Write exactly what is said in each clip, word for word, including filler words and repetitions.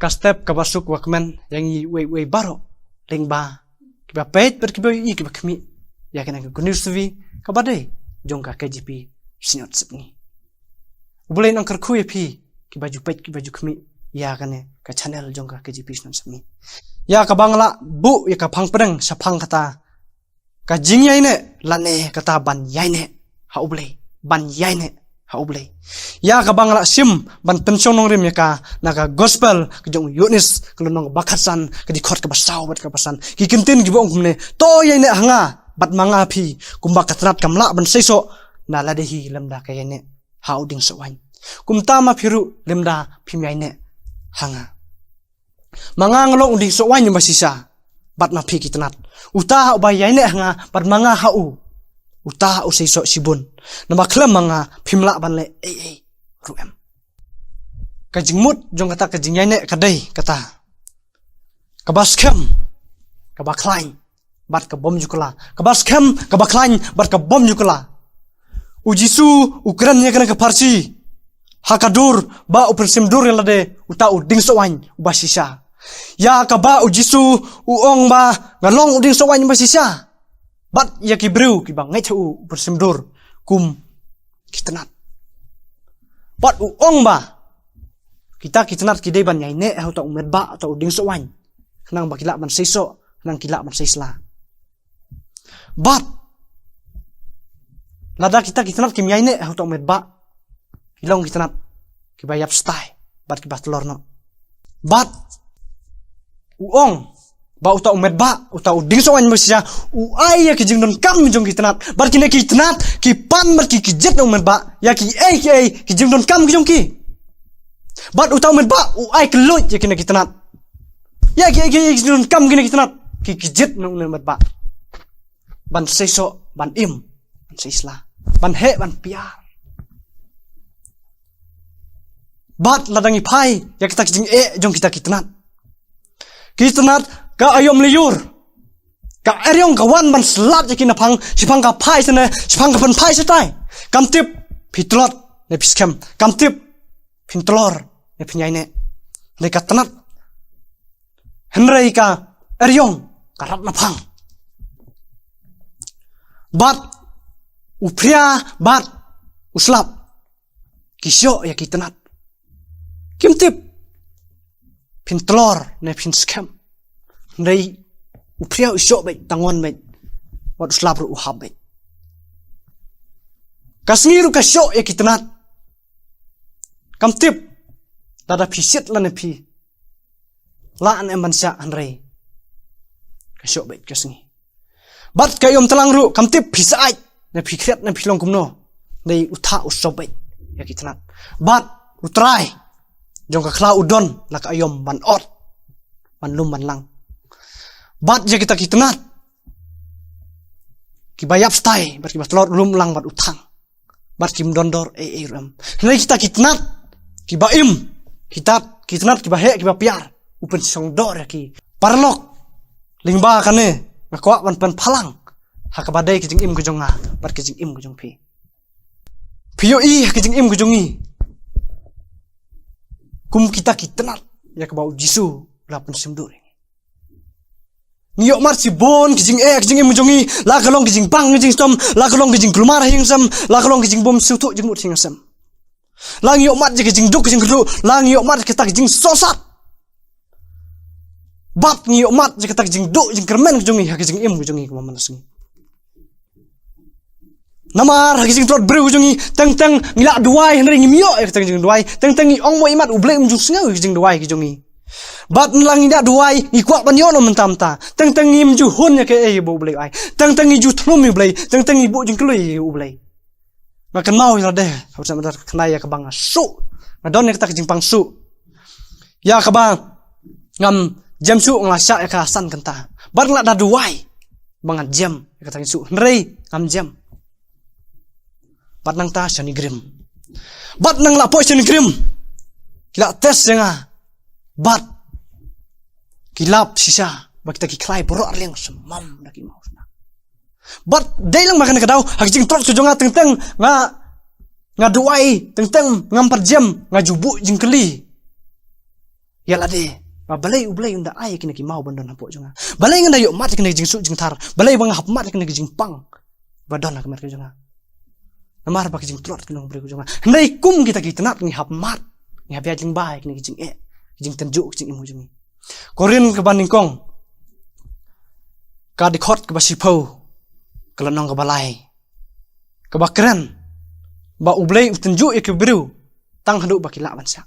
ka step kaba suk wa kmen ïa ngi wei wei baroh lyngba kiba peit bad kiba ïohi kiba khmih ïa kane ka Good News T V kaba dei jong ka K J P Synod Sepngi. U Blei un kyrkhu ïa phi kiba ju peit kiba ju khmih ïa kane ka channel jong ka K J P Synod Sepngi. Ïa kaba nga la buh ïa ka phang pdeng shaphang kata ka jingïaineh lane kata ban ïaineh ha U Blei, ban ïaineh ha U Blei. Ïa kaba nga la shim ban pynshong nongrim ïa ka na ka gospel ka jong u Ïoannis ka lynnong ba khatsan ka dkhot kaba saw bad kaba san. Ki ktien kiba ong kumne, to ïaineh ha nga bad ma nga ha phi, kumba ka tnat kam lah ban seisoh na lade hi lymda ka ïaineh ha u dieng sohwaiñ, kumta ma phi ruh lymda phim ïaineh ha nga. Ma nga nga long u dieng sohwaiñ uba shisha, bad ma phi ki tnat. Uta uba ïaineh ha nga bad ma nga ha u, uta u seisoh shibun. Naba khlem ma nga phim lah ban leh ei ei ruh em. Ka jingmut jong kata ka jingïaineh ka dei kata, kaba skhem, kaba khlaiñ bad ka bym ju kylla. Kaba skhem, kaba khlaiñ bad ka bym ju kylla. U Jisu u kren ïa kane ka pharshi ha ka dur ba u pynshim dur ïa lade uta u dieng sohwaiñ uba shisha. Ïa kaba u Jisu u ong ba nga long u dieng sohwaiñ uba shisha, bad ïa ki briew kiba ngeit ha u u pynshim dur kum ki tnat. Bad u ong ba kita ki tnat ki dei ban ïaineh ha uta u metbah, uta u dieng sohwaiñ, khnang ba ki lah ban seisoh, khnang ki lah ban seisla. Bad lada kita ki tnat kim ïaineh ha uta u metbah, ki long ki tnat kiba ïap stai bad kiba tlor noh. Bad u ong ba uta u metbah, uta u dieng sohwaiñ uba shisha, u ai ïa ki jingdonkam jong ki tnat. Bad kine ki tnat ki pan bad ki kjit na u metbah ïa kiei kiei ki jingdonkam ki jong ki. Bad uta u metbah u ai kylluid ïa kine ki tnat. Ïa kiei kiei ki jingdonkam kine ki tnat ki kjit na u metbah ban seisoh, ban im, ban seisla, ban heh, ban piar. Bad lada ngi phai ïa kita ki jingeh jong kita ki tnat, ki tnat ka aïom lyiur, ka eriong ka wan ban slap ïa ki naphang, shaphang ka phai shane, shaphang ka pynphai shatai. Kam tip phi tlot ne phi skhem, kam tip phin tlor ne phin ïaineh. Hynrei ka tnat, hynrei ka eriong ka rat naphang. Bad u phria bad u slap ki shoh ïa ki tnat. Kim tip phin tlor ne phin skhem. Hynrei u phria u shoh beit, tangon beit, bad u slap ruh u hap beit. Ka sngi ruh ka shoh ïa ki tnat. Kam tip lada phi shit lane phi lah ne em ban shah, hynrei ka shoh beit ka sngi. Bad ka aïom tlang ruh kam tip phi sait ne phi khriat ne phi long kumno, hynrei u thah u shoh beit ïa ki tnat. Bad u trai jong ka khlaw u don la ka aïom ban ot, ban lum ban lang. Bad ïa kita ki tnat kiba ïap stai bad kiba tlot, u lum u lang bad u thang, bad kim don dor ei ei ruh em. Hynrei kita ki tnat kiba im, kita ki tnat kiba heh kiba piar, u pynshong dor ïa ki. Paralok, lyngba kane nga kwah ban pynphalang ha kaba dei ka jingim ka jong nga bad ka jingim ka jong phi. Phi ïohi ha ka jingim ka jong ngi kum kita ki tnat ïa kaba u Jisu u la pynshim dur? Ngi ïoh mad shibun ki jingeh ha ka jingim ka jong ngi, la ka long ki jingbang ki jingshitom, la ka long ki jingkulmar ha ïing ha sem, la ka long ki jingbym sngewthuh jingmut ha ïing ha sem. La ngi ïoh mad ïa ki jingduk ki jingkyrduh, la ngi ïoh mad ïa kita ki jingsohsat. Bad ngi ïoh mad ïa kita ki jingduh jingkyrmen ka jong ngi ha ka jingim ka jong ngi kaba man la sngi. Namar ha ki jingtlot briew jong ngi, teng teng ngi la duwai hynrei ngim ïoh ïa kata ka jingduwai. Teng teng ngi ong mo imat, U Blei um ju sngew ïa ka jingduwai ka jong ngi. Bad ngi la ngi la duwai, ngi kwah ban ïoh noh mynta mynta. Teng teng ngim ju hun ïa kaei ba U Blei u ai. Teng teng ngi ju thlum ïa U Blei, teng teng ngi buh jingkylli ïa U Blei. Nga kynmaw ïa lade, ha u snem ka khyndai ïa kaba nga shu, nga don ïa kata ka jingpang shu. Ïa kaba ngam jem shu, nga la shah ïa ka san kynta. Bad nga la da duwai ba ngan jem ïa kata ka shu, hynrei ngam jem. Bad nangta shane grim. Bad nang la poi shane grim, ki la test ïa nga. Bad ki lap shisha ba kita ki khlai baroh arliang shem mam da ki maw shisha. Bad dei lang ma kane ka daw, ha ka jingtlot ka jong nga teng teng nga, nga duwai, teng teng ngam pat jem, nga ju buh jingkylli. Ïa lade ba balei U Blei un da ai ïa kine ki maw ban don hapoh jong nga. Balei ngan da ïoh mad ïa kine ki jingsuh jingthar. Balei ba nga hap mad ïa kine ki jingpang ba don ha ka met ka jong nga. Namar ba ki jingtlot ki nongbriew ka jong nga. Hynrei kum kita ki tnat ngi hap mad, ngi hap ïaid lyngba ïa kine ki jingeh, ki jingtynjuh, ki jingim ka jong ngi. Korinth kaba nyngkong, ka dkhot kaba shiphew, ka lynnong kaba lai, kaba kren ba U Blei u tynjuh ïa ki briew tang haduh ba ki lah ban shah.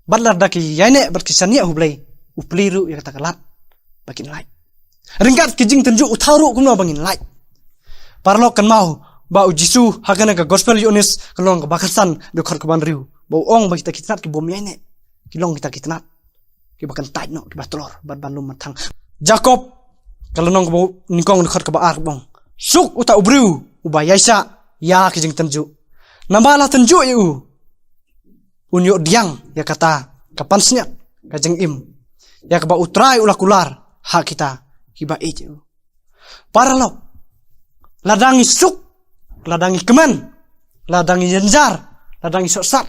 Bad lada ki ïaineh bad ki shaniah ha U Blei, u plie ruh ïa kata ka lad ba kin lait. Ryngkat ki jingtynjuh u thaw ruh kumno ba ngin lait. Paralok, kynmaw ba U Jisu ha kane ka Gospel Ïoannis ka lynnong kaba khatsan, dkhot kaba hynriew, ba u ong ba kita ki tnat ki bym ïaineh ki long kita ki tnat kiba kyntait noh, kiba tlor bad ban lum ban thang. Jakob ka lynnong kaba nyngkong, dkhot kaba ar, ba ong, suk uta u briew uba ïaishah ïa ki jingtynjuh, namar la tynjuh ïa u un ïoh pdiang ïa kata ka pansngiat ka jingim ïa kaba U Trai u la kular ha kita kiba ïeit ïa u. Paralok, lada ngi suk, lada ngi kmen, lada ngi jynjar, lada ngi sohsat,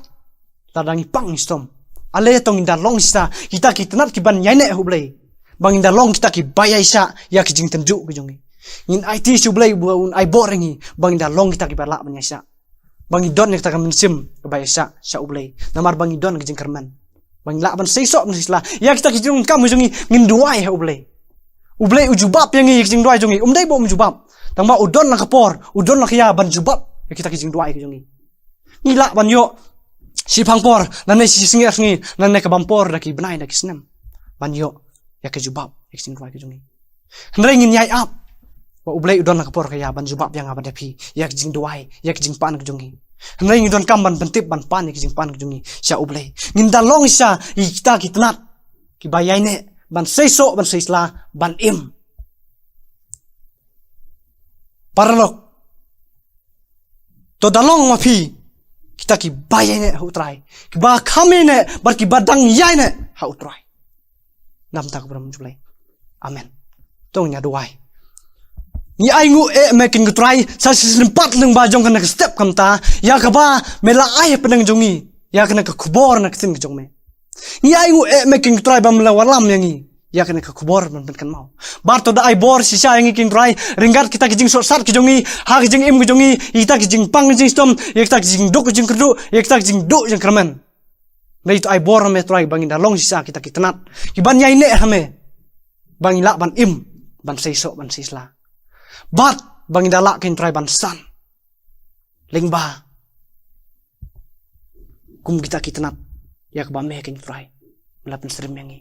lada ngi pang ngi stom, ale to ngin da long shisha kita ki tnat ki ban ïaineh ha U Blei, ba ngin da long kita kiba ïaishah ïa ki jingtynjuh ki jong ngi. Ngin aiti sha U Blei ba un ai bor ïa ngi ba ngin da long kita kiba lah ban ïaishah, ba ngi don ïa kata ka mynsiem kaba ïaishah sha U Blei, namar ba ngi don ka jingkyrmen, ba ngi lah ban seisoh ban seisla ïa kita ki jingdonkam ki jong ngi. Ngin duwai ha U Blei, U Blei u jubab ïa ngi ïa ki jingduwai jong ngi. Um dei ba um jubab, tang ba u don la ka por, u don la ka ïa ban jubab ïa kita ki jingduwai ki jong ngi. Ngi lah ban ïoh shiphang por, lane shisngi ar sngi, lane ka bam por da ki bnai da ki snem ban ïoh ïa ka jubab ïa ki jingduwai ki jong ngi. Hynrei ngin ïai ap ba U Blei u don la ka por ka ïa ban jubab ïa nga bad ïa phi ïa ki jingduwai, ïa ki jingpan ki jong ngi. Hynrei ngi donkam ban pyntip, ban pan ïa ki jingpan ki jong ngi sha U Blei. Ngin da long shisha ïa kita ki tnat kiba ïaineh, ban seisoh, ban seisla, ban im. Paralok, to da long ma phi kita kiba ïaineh ha U Trai, kiba kham ïaineh bad kiba dang ïaineh ha U Trai. Namar ka burom jong U Blei. Amen. To ngin ïa duwai. Ngi ainguh eh Me kynrad Trai, sa shisien pat lyngba jong kane ka step kumta, ïa kaba Me la ai ha pdeng jong ngi ïa kane ka khubor na ka ktien ka jong Me. Ngi ainguh eh Me kynrad Trai ba Me la wallam ïa ngi ïa kane ka khubor ban pynkynmaw. Bad to da ai bor shisha ïa ngi kynrad Trai, ryngkat kita ki jingsohsat ki jong ngi ha ki jingim ki jong ngi, ïa kita ki jingpang ki jingstom, ïa kita ki jingduk ki jingkyrduh, ïa kita ki jingduh jingkyrmen. Hynrei to ai bor Me Trai ba ngin da long shisha kita ki tnat kiban ïaineh ha Me, ba ngin lah ban im, ban seisoh, ban seisla, bad ba ngin da lah kynrad Trai ban san lyngba kum kita ki tnat ïa kaba Me kynrad Trai Me la pynsyriem ïa ngi.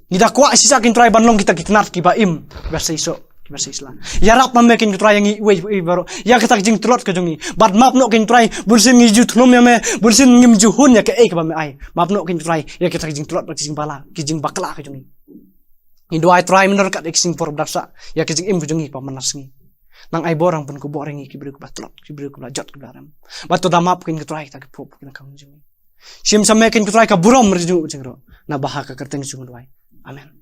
Ngi da kwah shisha kynrad Trai ban long kita ki tnat kiba im, kiba seisoh, kiba seisla. Ïarap Ma Me kynrad Trai ïa ngi iwei iwei baroh ïa kita ki jingtlot ki jong ngi. Bad map noh kynrad Trai, bunsien ngi ju thlum ïa Me, bunsien ngim ju hun ïa kaei kaba Me ai. Map noh kynrad Trai ïa kita ki jingtlot bad ki jingbala, ki jingbakla ki jong ngi. Ngi duwai Trai Me nang ryngkat ïa ki jingpor bdapsah ïa ki jingim ki jong ngi ba man la sngi. Nang ai bor, nang pynkupbor ïa ngi ki briew kiba tlot, ki briew kiba jot, kiba rem. Bad to da map kynrad Trai kita ki pop ki nang kam jong ngi. Shim sa Me kynrad Trai ka burom ri jong U Blei jong ngi ruh. Naba ha ka kyrteng jong U duwai. Amen.